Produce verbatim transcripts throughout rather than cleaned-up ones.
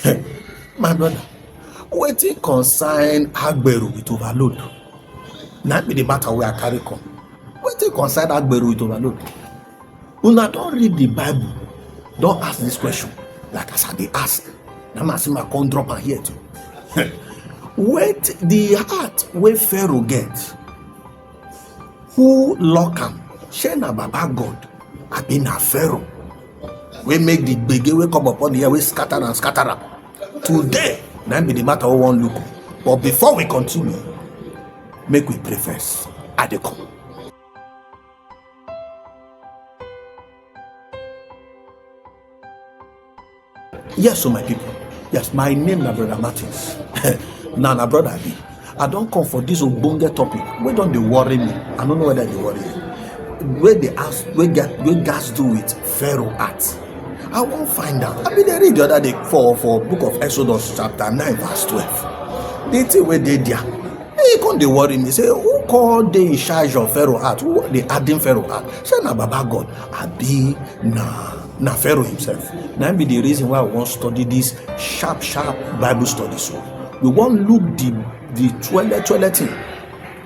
My brother, wetin concern Agbero with overload? Na be the matter wey I carry come. Wetin concern Agbero with overload? Una don read the Bible, don ask this question, like as I dey ask, na my sima come drop am here too. Wait, the heart wey Pharaoh get, who lock am? Shey na Baba God, abi na Pharaoh wey make the gbege wey come upon the air, wey scatter am, scatter am? Today na be the matter we wan look. But before we continue, make we pray first. I dey come. Yes, so my people. Yes, my name na Brother Martins. Na, na brother I be. I don come for this ogbonge topic wey don dey worry me. I no know whether e dey worry you. Wey dey ask, wey get, wey gats do with Pharaoh heart. I wan find out. I bin dey read the other day for, for book of Exodus chapter nine verse twelve. The thing wey dey there, e come dey worry me. Say, who come dey in charge of Pharaoh heart? Who dey harden Pharaoh heart? Say na Baba God, abi na, na Pharaoh himself? Na be the reason why we wan study this sharp, sharp Bible study so. We wan look the, the twele, twele thing.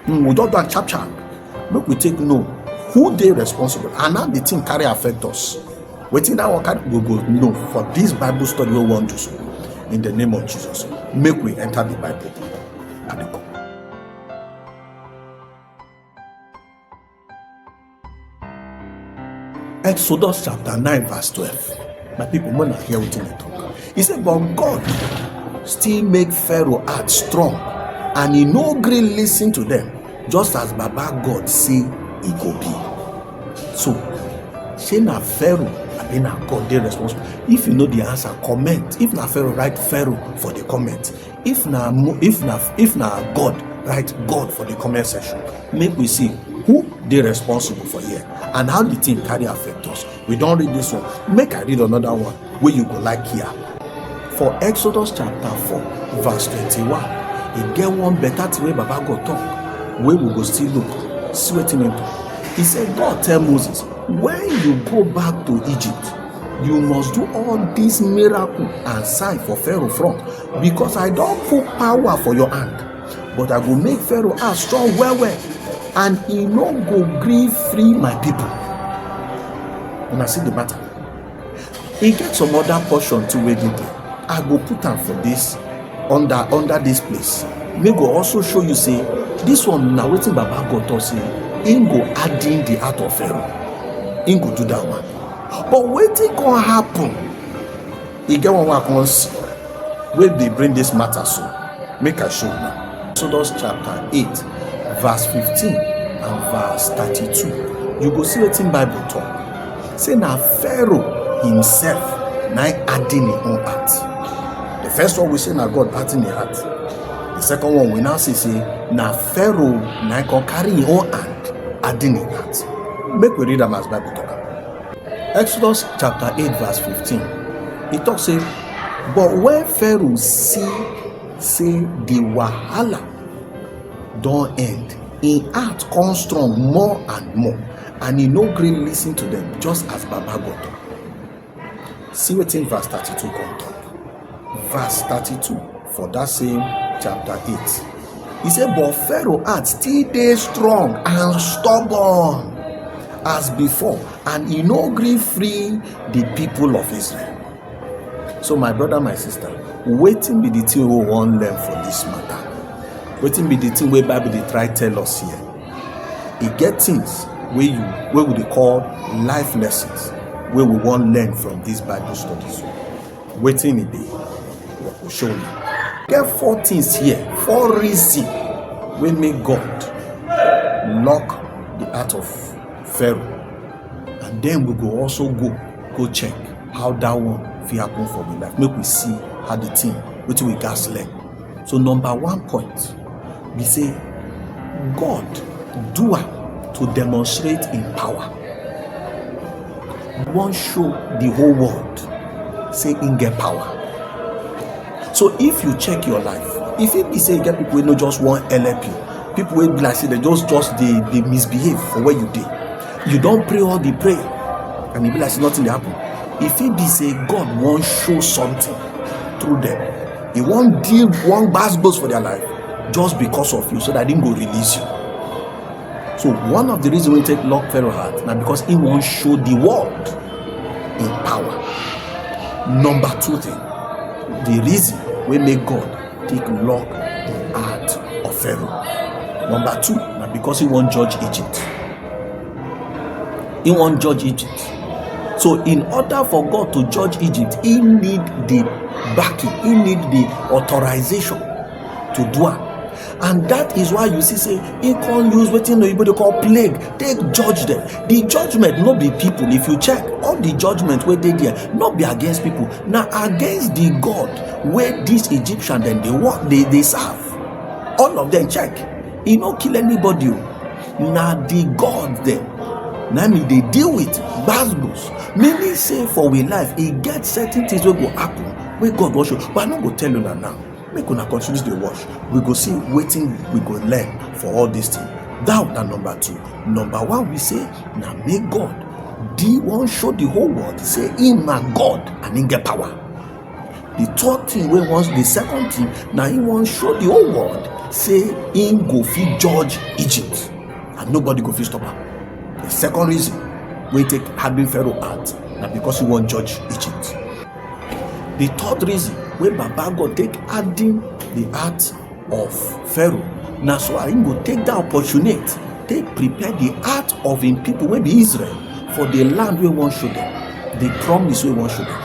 Mm, we don do am sharp, sharp. Make we take know who dey responsible and how the thing carry affect us. Wetin that one carry, we go know for this Bible study wey we wan do so. In the name of Jesus, make we enter the Bible. I dey come. Exodus chapter nine verse twelve. My people, make una hear wetin e talk. E say, but God still make Pharaoh heart strong, and e no gree listen to them, just as Baba God say e go be. So, shey na Pharaoh abi na God dey responsible? If you know the answer, comment. If na Pharaoh, write Pharaoh for the comment. If na mo-, if na, if na God, write God for the comment section. Make we see who dey responsible for here and how the thing carry affect us. We don read this one. Make I read another one wey you go like hear. For Exodus chapter four, verse twenty-one, e get one better thing wey Baba God talk, wey we go still look, see wetin e talk. E say, God tell Moses, when you go back to Egypt, you must do all this miracle and sign for Pharaoh front, because I don put power for your hand. But I go make Pharaoh heart strong well well, and e no go gree free my people. Una see the matter. E get some other portion too wey dey there. I go put am for this, under, under this place. Make go also show you say this one na wetin Baba God talk say im go harden the heart of Pharaoh. Im go do that one. But wetin come happen? E get one wey I come see wey dey bring this matter so. Make I show una. Exodus chapter eight, verse fifteen and verse thirty-two. You go see wetin Bible talk. Say na Pharaoh himself na im harden im own heart. The first one we say na God harden im heart. The second one we now see say na Pharaoh na im come carry im own hand harden im heart. Make we read am as Bible talk am. Exodus chapter eight verse fifteen. E talk say, but when Pharaoh see say the wahala don end, im heart come strong more and more, and e no gree listen to them, just as Baba God talk. See wetin verse thirty-two come talk. Verse thirty-two for that same chapter eight. E say, but Pharaoh heart still dey strong and stubborn as before, and e no gree free the people of Israel. So my brother, my sister, wetin be the thing we wan learn for this matter? Wetin be the thing wey Bible dey try tell us here? E get things wey you, wey we dey call life lessons wey we wan learn from this Bible study so. Wetin e be? We go show you. Get four things here, four reason wey make God lock the heart of Pharaoh. And then we go also go, go check how that one fit happen for we life. Make we see how the thing, wetin we gats learn. So number one point be say God do am to demonstrate im power. He wan show the whole world say im get power. So if you check your life, e fit be say you get people wey no just wan help you, people wey be like say dem just, just dey, dey misbehave for where you dey. You don pray all the prayer and e be like say nothing dey happen. E fit be say God wan show something Through them, he wan deal one gbas gbos for their life just because of you, so that he go release you. So one of the reason wey take lock Pharaoh heart na because he wan show the world in power. Number two thing, the reason wey make God take lock the heart of Pharaoh. Number two, na because he wan judge Egypt. He wan judge Egypt. So in order for God to judge Egypt, he need the backing, he need the authorization to do am. And that is why you see say he come use wetin oyibo dey call plague take judge them. The judgment no be people. If you check, all the judgment wey dey there no be against people, na against the God wey this Egyptian dem dey work, dey dey serve. All of them, check, he no kill anybody o. Na the God dem na him he dey deal with gbas gbos. Meaning say for we life, e get certain things wey go happen wey God wan show, but I no go tell una now. Make una continue dey watch. We go see wetin we go learn for all this thing. That na number two. Number one, we say na make God dey wan show the whole world say him na God and him get power. The third thing wey wan, the second thing, na him wan show the whole world say him go fit judge Egypt and nobody go fit stop am. The second reason wey take harden Pharaoh heart na because he wan judge Egypt. The third reason wey Baba God take harden the heart of Pharaoh na so him go take that opportunity take prepare the heart of him people wey be Israel for the land wey wan show them, the promise wey wan show them.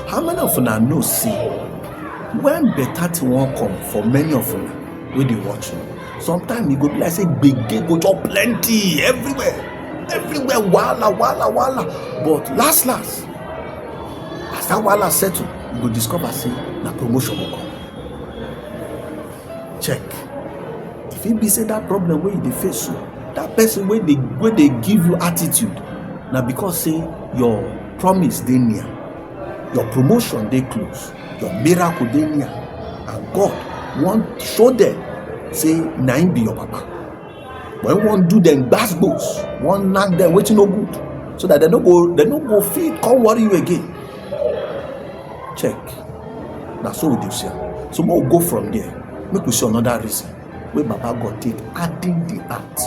How many of una know say when better thing wan come for many of una wey dey watch me, sometimes e go be like say gbege go just plenty everywhere, everywhere, wahala, wahala, wahala. But last last, as that wahala settle, you go discover say na promotion go come. Check. If e be say that problem wey you dey face so, that person wey dey wey dey give you attitude, na because say your promise dey near, your promotion dey close, your miracle dey near, and God wan show them say na him be your papa. But he wan do them gbas gbos, wan knack them wetin no good, so that they no go they no go fit come worry you again. Check. Na so we dey see am. So make we go from there. Make we see another reason wey Baba God take harden the heart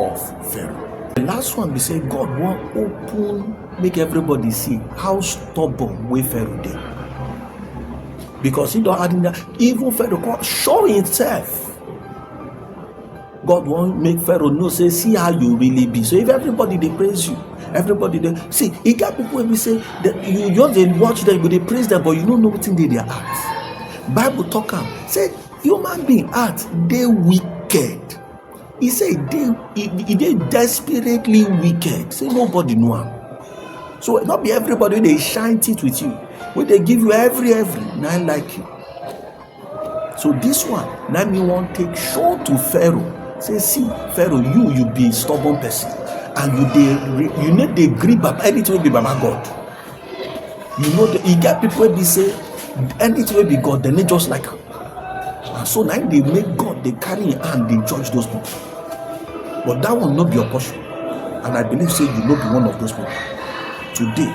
of Pharaoh. The last one be say God wan open, make everybody see how stubborn wey Pharaoh dey. Because he don harden that, even Pharaoh come show himself. God wan make Pharaoh know say, see how you really be. So if everybody dey praise you, everybody dey see, e get people wey be say that you just dey watch them, you go dey praise them, but you no know wetin dey their heart. Bible talk am say human being heart dey wicked. E say e dey e e dey desperately wicked. Say nobody know am. So no be everybody wey dey shine teeth with you, wey dey give you every every, na him like you. So this one na me wan take show to Pharaoh say, see, Pharaoh, you you be stubborn person, and you dey re- you no dey gree baba anything wey be baba God. You know the, e get people wey be say anything wey be God, dem no just like am. And so na him dey make God dey carry him hand dey judge those people. But that one no be your portion, and I believe say you no be one of those people. Today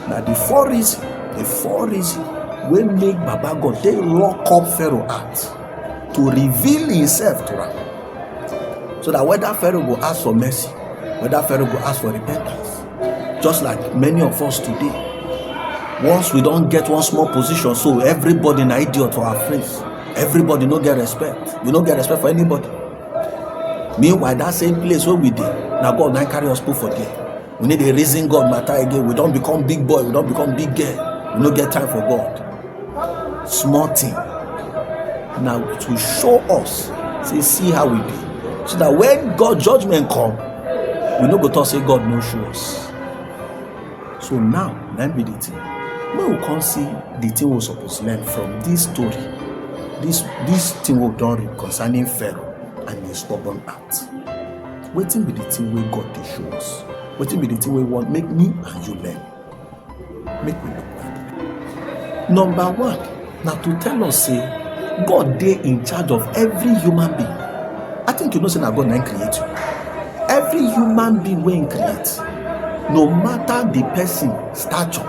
na the four reason, the four reason wey make Baba God take lock up Pharaoh heart to reveal himself to am, so that whether Pharaoh go ask for mercy, whether Pharaoh go ask for repentance, just like many of us today, once we don get one small position, so everybody na idiot for our face. Everybody no get respect. We no get respect for anybody. Meanwhile, that same place wey we dey, na God na carry us put for there. We no dey reason God matter again. We don become big boy, we don become big girl. We no get time for God. Small thing. Na to show us say, see how we be, so that when God judgment come, we no go talk say God no show us. So now na be the thing. Make we come see the thing we suppose learn from this story, this this thing we don read concerning Pharaoh and his stubborn heart. Wetin be the thing wey God dey show us? Wetin be the thing wey wan make me and you learn? Make we look back. Number one, na to tell us say God dey in charge of every human being. I think you know say na God na him create you. Every human being wey him create, no matter the person stature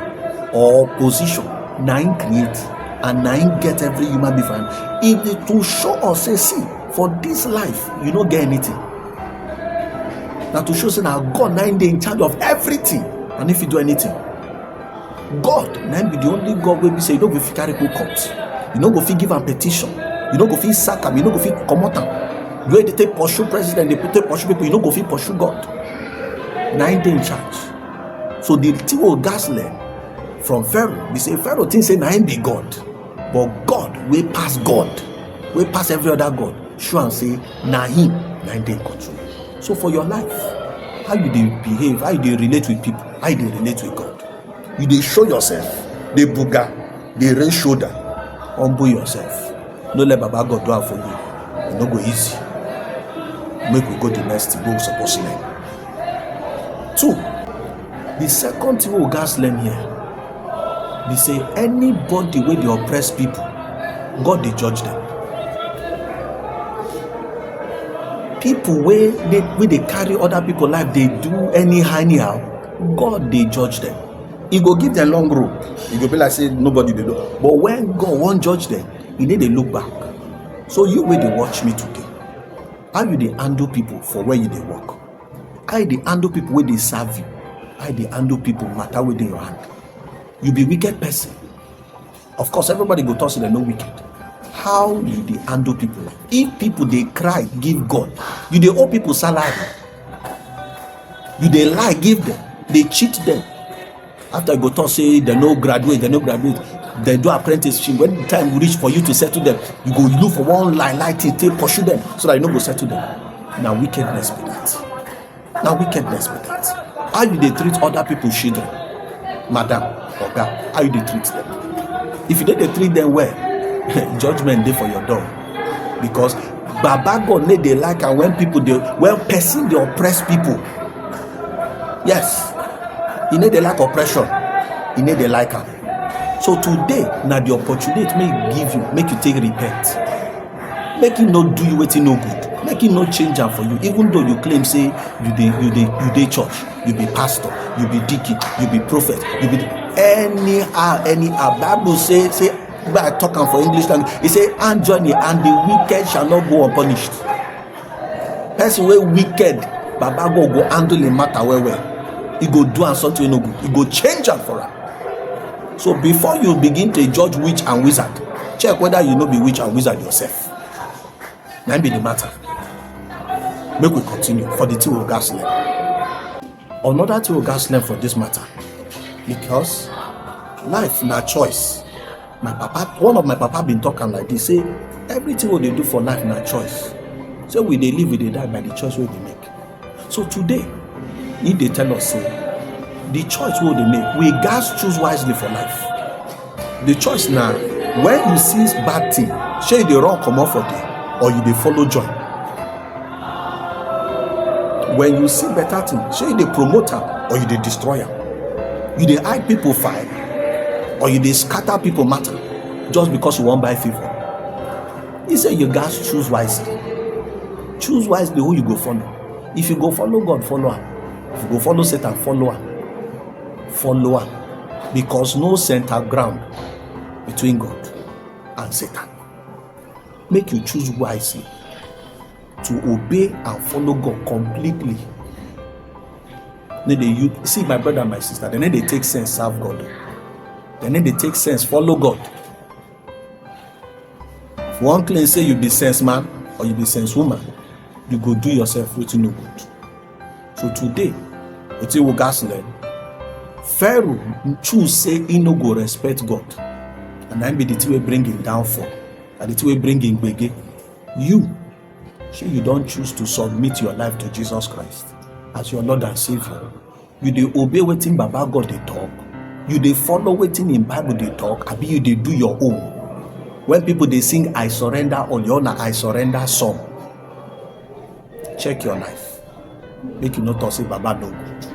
or position, na him create. And na him get every human being for hand. If the to show us say, see, for this life, you no get anything. Na to show say na God na him dey in charge of everything, and if you do anything, God na him be the only God wey be say you no go fit carry go court, you no go fit give am petition, you no go fit sack am, you no go fit comot am. Where they take pursue president, they take pursue people, you no go fit pursue God. Na him dey in charge. So the thing we gas learn from Pharaoh be say Pharaoh think say na him be God, but God wey pass God, wey pass every other God, show am say na him na him dey in control. So for your life, how you dey behave, how you dey relate with people, how you dey relate with God, you dey show yourself, dey buga, dey raise shoulder, humble yourself. No let Baba God do am for you. E no go easy. Make we go the next thing wey we suppose learn. Two, the second thing wey we gats learn here be say anybody wey dey oppress people, God dey judge them. People wey dey wey dey carry other people life dey do anyhow anyhow, God dey judge them. E go give them long rope. E go be like say nobody dey do. But when God wan judge them, e no dey look back. So you wey dey watch me today, how you dey handle people for where you dey work? How you dey handle people wey dey serve you? How you dey handle people matter wey dey your hand? You be wicked person. Of course, everybody go talk say dem no wicked. How you dey handle people? If people dey cry give God, you dey owe people salary, you dey lie give them, dey cheat them. After you go talk say dem no graduate, dem no graduate, dem do apprenticeship. When the time reach for you to settle them, you go look for one lie lie thing take pursue them so that you no go settle them. Na wickedness be that. Na wickedness be that. How you dey treat other people children? Madam, oga, how you dey treat them? If you no dey treat them well, judgment dey for your door. Because Baba God no dey like am when people dey, when person dey oppress people. Yes, e no dey like oppression. E no dey like am. So today na the opportunity make e give you, make you take repent. Make him no do you wetin no good. Make him no change am for you. Even though you claim say you dey you dey you dey church, you be pastor, you be deacon, you be prophet, you be anyhow anyhow. Bible say say but I talk am for English language. E say hand join and the wicked shall not go unpunished. Person wey wicked, Baba God go handle him matter well well. He go do am something wey no good. He go change am for am. So before you begin to judge witch and wizard, check whether you no be witch and wizard yourself. Na im be the matter. Make we continue for the thing we gas learn. Another thing we gas learn for this matter, because life na choice. My papa, one of my papa been talk am like this, say everything we dey do for life na choice. So we dey live, we dey die by the choice wey we make. So today, he dey tell us say the choice wey we dey make, we gats choose wisely for life. The choice na when you see bad thing, shey you dey run comot for there or you dey follow join? When you see better thing, shey you dey promote am or you dey destroy am? You dey hide people file or you dey scatter people matter just because you wan buy favour? He say you gats choose wisely. Choose wisely who you go follow. If you go follow God, follow am. If you go follow Satan, follow am. Follow am. Because no center ground between God and Satan. Make you choose wisely to obey and follow God completely. No dey you see, my brother and my sister, dem no dey take sense serve God. Dem no dey take sense follow God. If you wan claim say you be sense man or you be sense woman, you go do yourself wetin no good. So today, wetin we gats learn, Pharaoh choose say he no go respect God, and na im be the thing wey bring him downfall and the thing wey bring him gbege. You, shey you don choose to submit your life to Jesus Christ as your Lord and Saviour? You dey obey wetin Baba God dey talk? You dey follow wetin im Bible dey talk, abi you dey do your own? When people dey sing I surrender all, your own na I surrender some. Check your life. Make you no talk say Baba no good.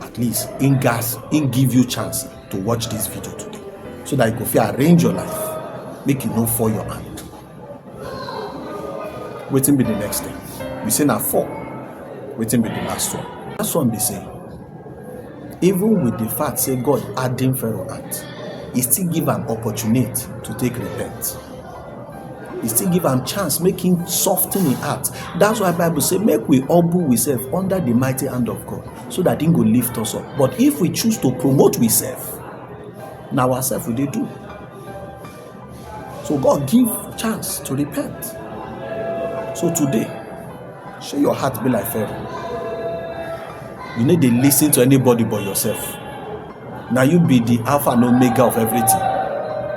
At least im gas im give you chance to watch this video today, so that you go fit arrange your life, make you no fall your hand. Wetin be the next thing? We say na four. Wetin be the last one? Last one be say, even with the fact say God harden Pharaoh heart, He still give am opportunity to take repent. He still give am chance, make him soften him heart. That's why Bible say make we humble ourselves under the mighty hand of God, so that him go lift us up. But if we choose to promote ourselves, na ourselves we dey do. So God give chance to repent. So today, shey your heart be like Pharaoh. You no dey listen to anybody but yourself. Na you be the Alpha and Omega of everything.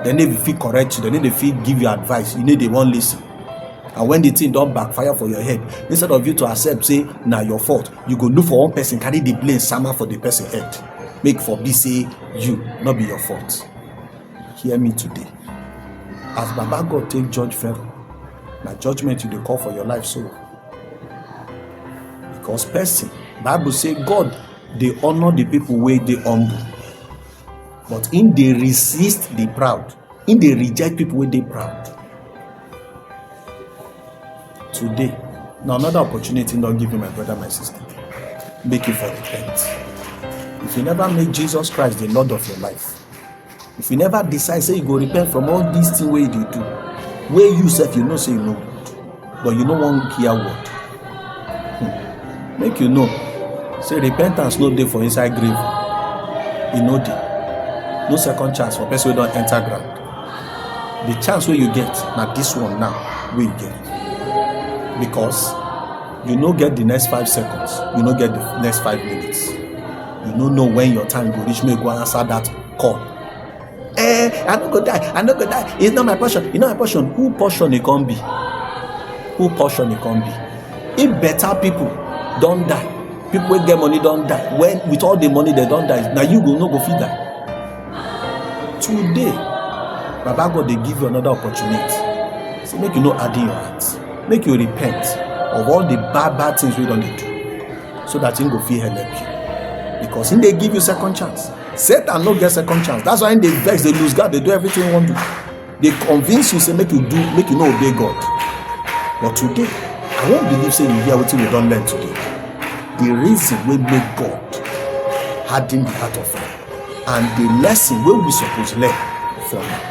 Dem no dey fit correct you, dem no dey fit give you advice, you no dey wan listen. And when the thing don backfire for your head, instead of you to accept say na your fault, you go look for one person, carry the blame sama for the person head. Make for be say you, no be your fault. Hear me today. As Baba God take judge Pharaoh, na judgment you dey call for your life so. Because person, Bible say God dey honor the people wey dey humble, but him dey resist the proud. Him dey reject people wey dey proud. Today, na another opportunity don give you, my brother, my sister. Make you for repent. If you never make Jesus Christ the Lord of your life, if you never decide say you go repent from all these things wey you dey do, wey you sef you know say you no good, but you no wan hear word, hmm, make you know say repentance no dey for inside grave. E no dey. No second chance for person wey don enter ground. The chance wey you get na this one now wey you get, because you no get the next five seconds, you no get the next five minutes. You no know when your time go reach make you go answer that call. Eh, I no go die, I no go die. It's not my portion, it's not my portion. Who portion e come be? Who portion e come be? If better people don die, people wey get money don die, when with all the money dem don die, na you go no go fit die. Today, Baba God dey give you another opportunity. Say make you no harden your heart, make you repent of all the bad bad things wey you don dey do, so that him go fit help you, because him dey give you second chance. Satan no get second chance. That's why him dey vex, dey lose guard, dey do everything he wan do. Dey convince you say make you do, make you no obey God. But today, I wan believe say you hear wetin we don learn today. The reason wey make God harden the heart of man, and the lesson wey we suppose learn from am.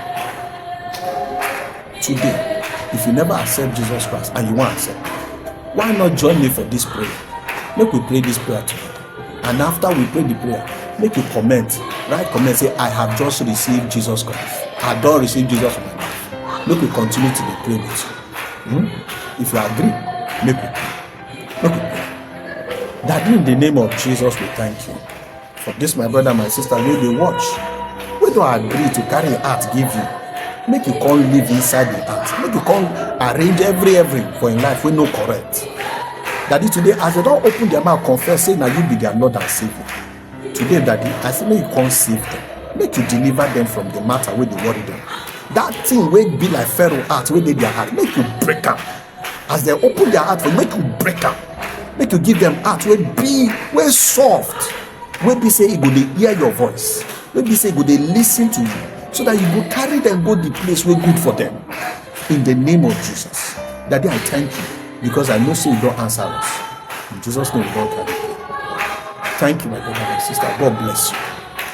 Today, if you never accept Jesus Christ and you wan accept, why not join me for this prayer? Make we pray this prayer together. And after we pray the prayer, make you comment, write comment, say, "I have just received Jesus Christ. I don receive Jesus for my life." Make we continue to dey pray with you. Hmm? If you agree, make we pray. Make we pray. Daddy, in the name of Jesus, we thank you for this, my brother, my sister, wey dey watch, wey don agree to carry him heart give you. Make you come live inside him heart. Make you come arrange every, every for him life wey no correct. Daddy, today, as dem don open their mouth, confess say na you be their Lord and Savior. Today, Daddy, I say make you come save them. Make you deliver them from the matter wey dey worry them. That thing wey be like Pharaoh heart, wey dey their heart, make you break am. As dem open their heart for you, make you break am. Make you give them heart wey be, wey soft, wey be say e go dey hear your voice, wey be say e go dey listen to you, so that you go carry them go the place wey good for them. In the name of Jesus, Daddy, I thank you because I know say you don answer us. In Jesus' name, we don carry. Thank you, my brother, my sister. God bless you.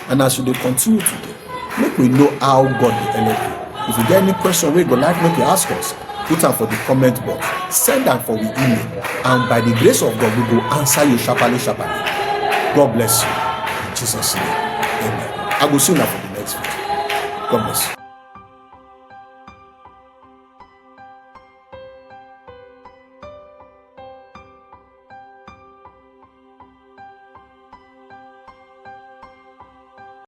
And as you dey continue today, make we know how God dey help you. If you get any question wey you go like make you ask us, put am for the comment box, send am for we email, and by the grace of God, we go answer you sharply, sharply. God bless you. In Jesus' name, amen. I go see you now for the next video. God bless you.